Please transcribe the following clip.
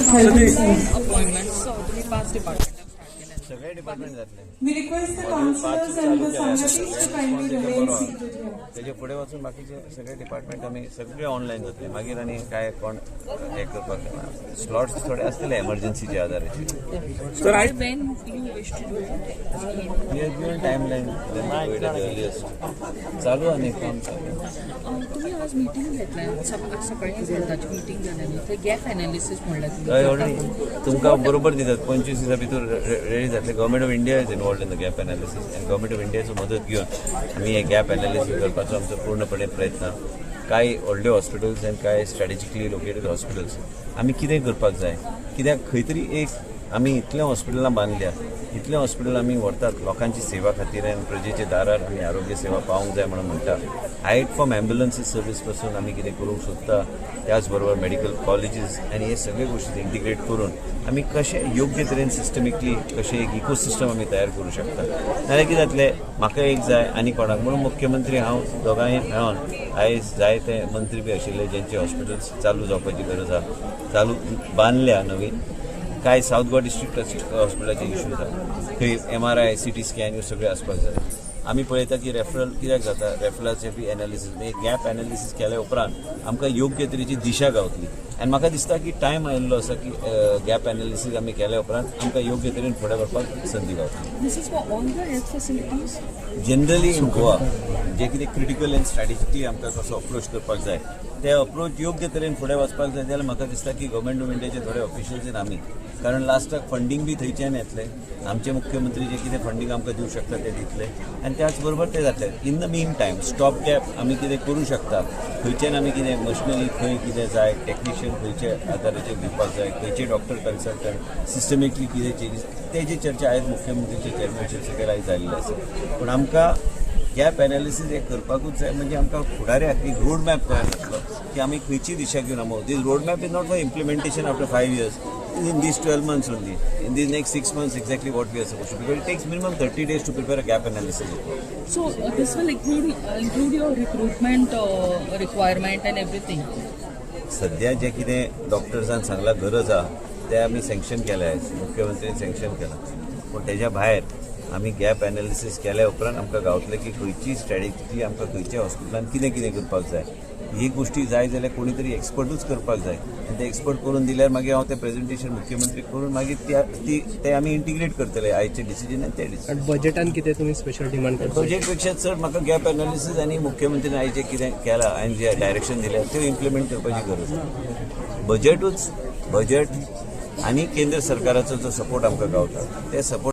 Health and Science. Appointments तुम्ही पाच डिपार्टमेंटाक start केले. सगळे डिपार्टमेंट जातले. We request the councillors and the sangatis to kindly remain seated here. त्याच्या फुडें वचून बाकीचे सगळे डिपार्टमेंट आमी सगळे ऑनलायन जातले. मागीर आनी काय कोण हे करपाक स्लॉट्स थोडे आसतले एमर्जन्सीच्या आधाराचेर. When you wish to do? We have given timeline. चालू आनी काम चालू. तुम्ही आज मिटींग घेतल्या, आज सकाळी हेल्थाची मिटींग जाल्या न्ही, थंय गॅप एनालिसीस म्हणल्यार हय. तुमी ऑलरेडी तुमकां बरोबर दितात, 25 दिसा भितर रेडी जातले. Government of India is involved in the gap analysis आनी गव्हर्मेंट ऑफ इंडियाचो मदत घेवन आमी हे गॅप एनालिसीस करपाचो आमचो पूर्णपणे प्रयत्न. कांय व्हडले हॉस्पिटल्स आनी कांय स्ट्रॅटेजिकली लोकेटेड हॉस्पिटल्स आमी कितें करपाक जाय, कित्याक खंय तरी एक आमी इतलें हॉस्पिटलां बांदल्या, इतलें हॉस्पिटल आमी व्हरतात लोकांची सेवा खातीर आनी प्रजेच्या दारार आमी आरोग्य सेवा पावोवंक जाय म्हणून म्हणटा. हायट फ्रॉम एम्ब्युलन्सीस सर्वीस पासून आमी कितें करूंक सोदता, त्याच बरोबर मेडिकल कॉलेजीस आनी हे सगळे गोश्टी इंटिग्रेट करून आमी कशें योग्य तरेन सिस्टमिकली कशें एक इकोसिस्टम आमी तयार करूं शकता. नाजाल्यार कितें जातलें, म्हाका एक जाय आनी कोणाक म्हणून मुख्यमंत्री हांव दोगांय मेळोन आयज जायते मंत्री बी आशिल्ले जेंचे हॉस्पिटल्स चालू जावपाची गरज आहा, चालू बांदल्या नवीन. कांय सावथ गोवा डिस्ट्रिक्ट हॉस्पिटलाचे इश्यूज आहा, थंय एमआरआय, सीटी स्कॅन ह्यो सगळ्यो आसपाक जाय. आमी पळयता की रेफरल कित्याक जाता, रेफरलाचे बी एनालिसीस, एक गॅप एनालिसीस केल्या उपरांत आमकां योग्य तरेची दिशा गावतली. आनी म्हाका दिसता की टायम आयिल्लो आसा की गॅप एनालिसीस आमी केल्या उपरांत आमकां योग्य तरेन फुडें व्हरपाक संदी गावतली. This is for all the health facilities? Generally in Goa जे कितें क्रिटिकल अँड स्ट्रॅटेजिकली आमकां कसो अप्रोच करपाक जाय, ते अप्रोच योग्य तरेन फुडें वचपाक जाय जाल्यार म्हाका दिसता की गव्हर्मेंट ऑफ इंडियाचे थोडे ऑफिशियल्स आमी, कारण लास्टाक फंडींग बी थंयच्यान येतलें. आमचे मुख्यमंत्री जे कितें फंडींग आमकां दिवं शकता ते दितले आनी त्याच बरोबर ते जातले. In the mean time stop gap आमी कितें करूं शकता, खंयच्यान आमी कितें मशिनरी, खंय कितें जाय, टॅक्निशियन खंयचे आदाराचेर दिवपाक जाय, खंयचे डॉक्टर कन्सल्टंट, सिस्टमिकली कितें चेंजीस, तेजी चर्चा आयज मुख्यमंत्रीचे चेअरमॅनशीप सकयल आयज जाल्ली आसा. पूण आमकां गॅप एनालिसीस हे करपाकूच जाय, म्हणजे आमकां फुडाऱ्याक एक रोड मॅप तयार जातलो की आमी खंयची दिशा घेवन आमी. This road map is not for implementation after 5 years, in these 12 months only, in these next 6 months, exactly what we are supposed to, because it takes minimum 30 days to prepare a gap analysis report. So this will include your recruitment requirement and everything? सध्या जे कितें डॉक्टर्सान सांगला गरज आहा ते आमी sanction केले आयज, मुख्यमंत्र्यान सँक्शन केलां. पूण तेज्या भायर आमी गॅप एनालिसीस केल्या उपरांत आमकां गावतलें की खंयची स्ट्रॅटेजी आमकां खंयच्या हॉस्पिटलान कितें कितें करपाक जाय. ही गोश्टी जाय जाल्यार कोणी तरी एक्सपर्टूच करपाक जाय आनी ते एक्सपर्ट करून दिल्यार मागीर हांव तें प्रेजेंटेशन मुख्यमंत्री करून मागीर त्या ती ते आमी इंटिग्रेट करतले आयचे डिसिजन आनी ते डिसिजन. आणि बजेटान कितें तुमी स्पेशल डिमांड करता? बजेट पेक्षा चड म्हाका गॅप एनालिसीस आनी मुख्यमंत्र्यान आयज जें कितें केलां आनी जें डायरेक्शन दिलें त्यो इम्प्लिमेंट करपाची गरज आसा. बजेटूच बजेट आनी केंद्र सरकाराचो जो सपोर्ट आमकां गावता ते सपोर्ट.